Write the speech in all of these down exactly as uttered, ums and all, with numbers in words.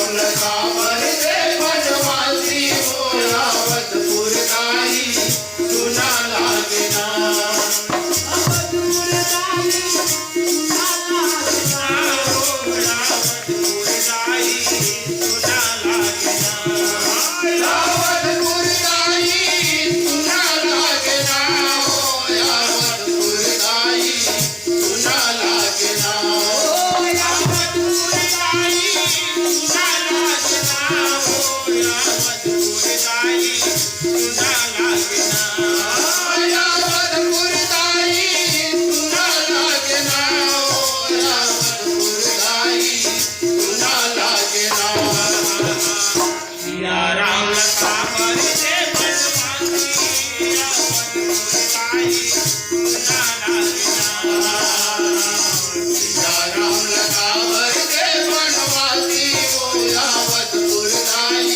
काबर दे बनवासी हो अवधपुर दाई, सुना लागे ना। अवधपुर दाई, सुना लागे ना। अवधपुर दाई, सुना लागे ना। अवधपुर दाई, सुना लागे ना। अवधपुर दाई, सुना लागे ना। सिया राम लखा बर दे बनवासी, अवधपुर दाई, सुना लागे ना। सिया राम लखा बर दे बनवासी, ओ अवधपुर दाई,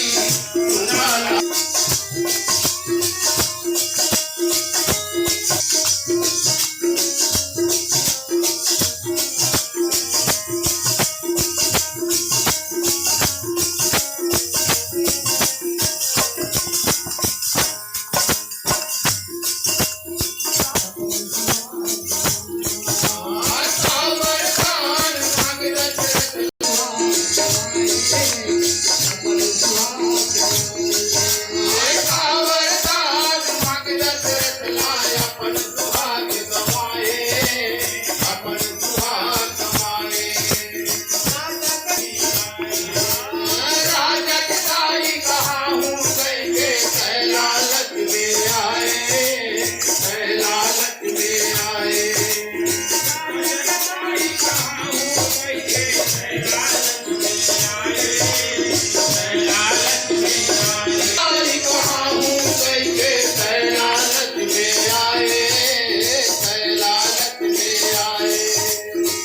सुना लागे ना।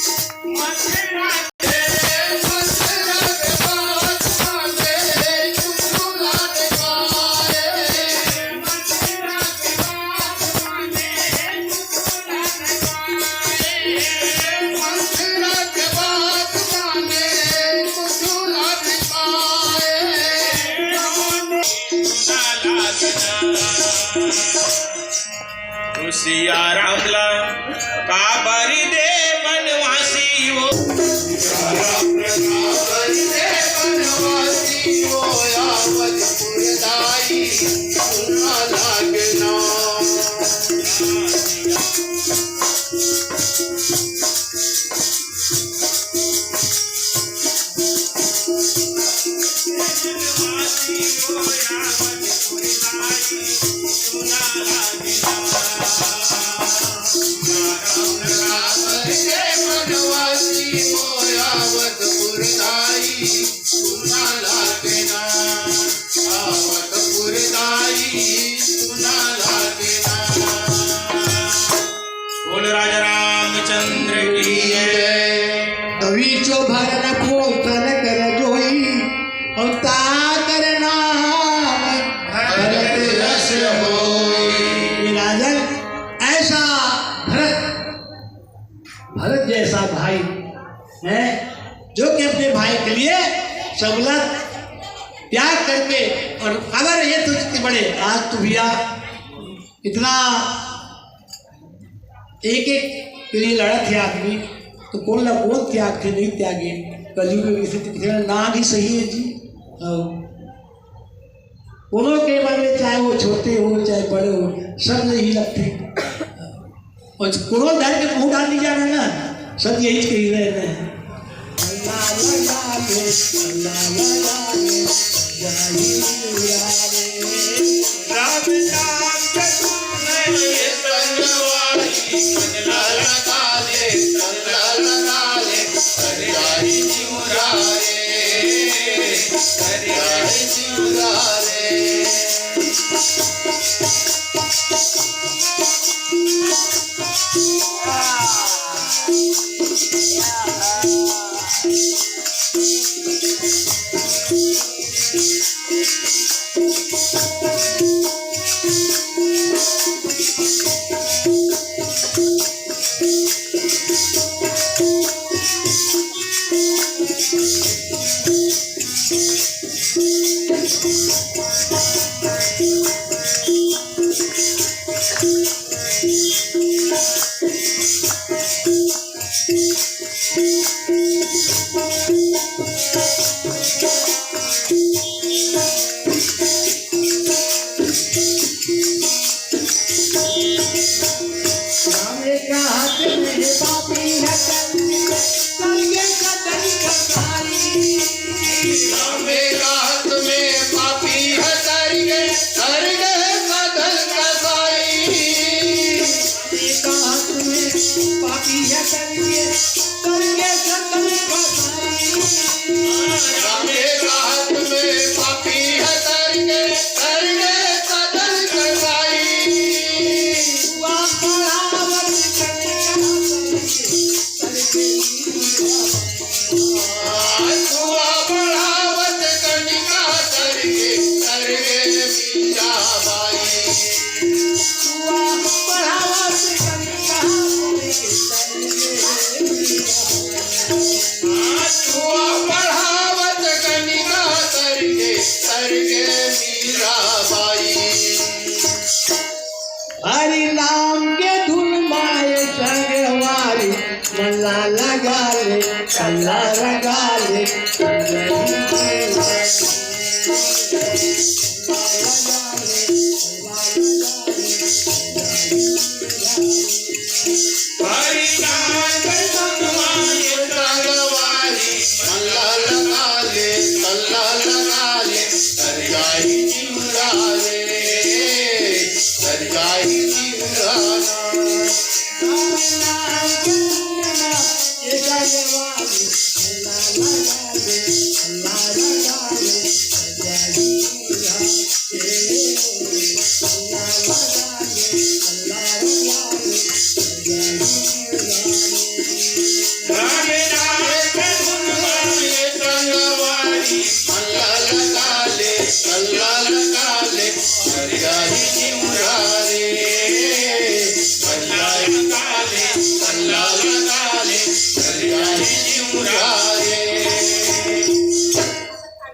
सिया राम ला काबर दे बनवासी वो। सिया राम ला काबर दे बनवासी वो, अवधपुर दाई, सुना लागे ना। बोल राजा रामचंद्र की जय। तवी चो भरन पोषण कर जोई, और ता कर नाम भरत यश होई। ये राजन, ऐसा भरत, भरत जैसा भाई है, जो कि अपने भाई के लिए सबला त्याग करके, और अगर ये तो इतने बड़े, आज तो भैया इतना एक एक के लिए लड़त हे आदमी, तो कोन ला कोन त्याग थे, नहीं त्यागे। कलयुग में किसी, किसी का नाम ही सही है जी। हाँ। कोनो के मन में, चाहे वो छोटे हो, चाहे बड़े हो, सब यही लगथे। और कोनो धर के मुंह डाल नहीं जाना ना, सब यही कही रहे हैं। राम के हाथ में पापी है, स्वर्ग का दंड कसाई। राम के हाथ में पापी है, स्वर्ग, स्वर्ग का दंड कसाई। राम के हाथ में पापी है, स्वर्ग, स्वर्ग का दंड कसाई। राम के हाथ में पापी है, स्वर्ग, स्वर्ग का दंड कसाई। हरि नाम के धुन माए संगवारी, मन ला लगा ले, तन ला लगा ले। हरि नाम के धुन माए संगवारी, मन ला लगा ले, तन ला लगा ले। तर जाई जिउरा रे, तर जाई जिउरा।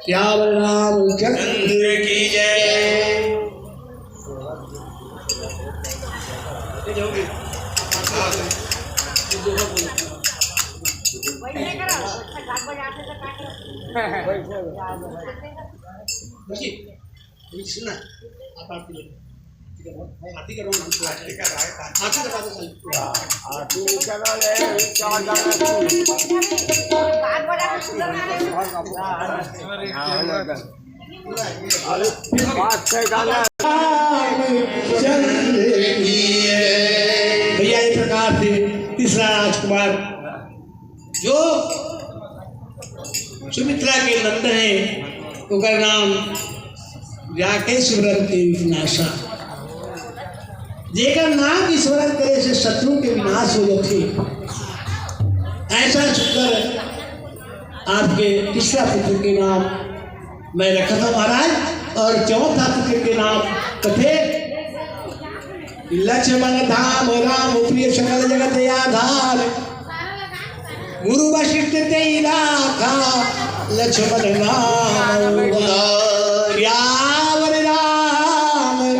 श्याम रामचंद्र की जय। अभी सुनना, आप आरती करो। ठीक है, हाथी का round हम, हाथी का round, हाथी का round। हाथी का round है, चार गाना। अरे, पाँच छह गाना। भैया, ये प्रकार से तीसरा राजकुमार जो सुमित्रा के नंद है, ओकर नाम जाके सिमरन के विनाशा। जेकर नाम के स्मरण करे से शत्रु के विनाश हो जाथे। ऐसा सुंदर आपके तीसरा पुत्र के नाम मैं रखत हंव महाराज, और चौथा पुत्र के नाम कथे लक्ष्मण धाम राम प्रिय सकल जगत आधार। गुरु वशिष्ठ तेहि राखा लक्ष्मण नाम उधार। सियावर रामचंद्र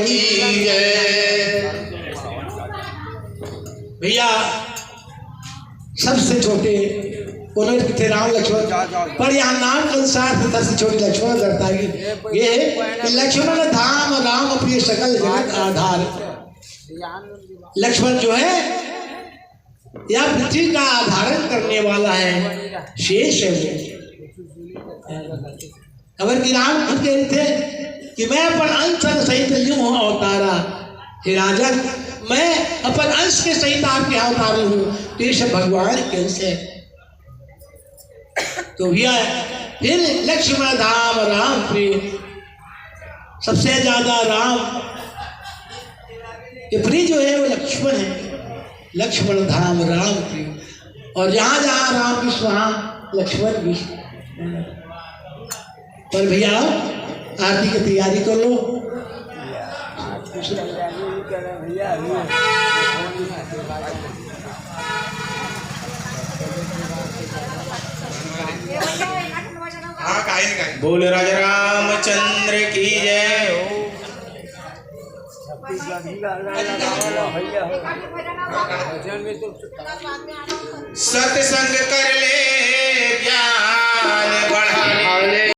की जय। भैया, सबसे छोटे उन्होंने थे राम लक्ष्मण, पर यहाँ नाम के अनुसार से सबसे छोटे लक्ष्मण करता है। ये लक्ष्मण धाम राम प्रिय सकल जगत आधार। लक्ष्मण जो है, या पृथ्वी का आधारण करने वाला है, शेष है वो। अबर कि राम खुद कहिथे कि मैं अपन अंश संग सहित लिहूं हंव अवतारा। हे राजन, मैं अपन अंश के सहित आपके यहाँ अवतारी हूँ, तो ये सब भगवान के अंश है। तो भैया, फिर लक्ष्मण धाम राम प्रिय, सबसे ज्यादा राम के प्रिय जो है वो लक्ष्मण है। लक्ष्मण धाम राम प्रिय, और जहाँ जहाँ राम विश्व वहाँ लक्ष्मण विश्व। पर भैया, आरती की तैयारी कर लो। हाँ, काहे नहीं, काहे नहीं। बोल राजा रामचंद्र की जय। सत्संग कर ले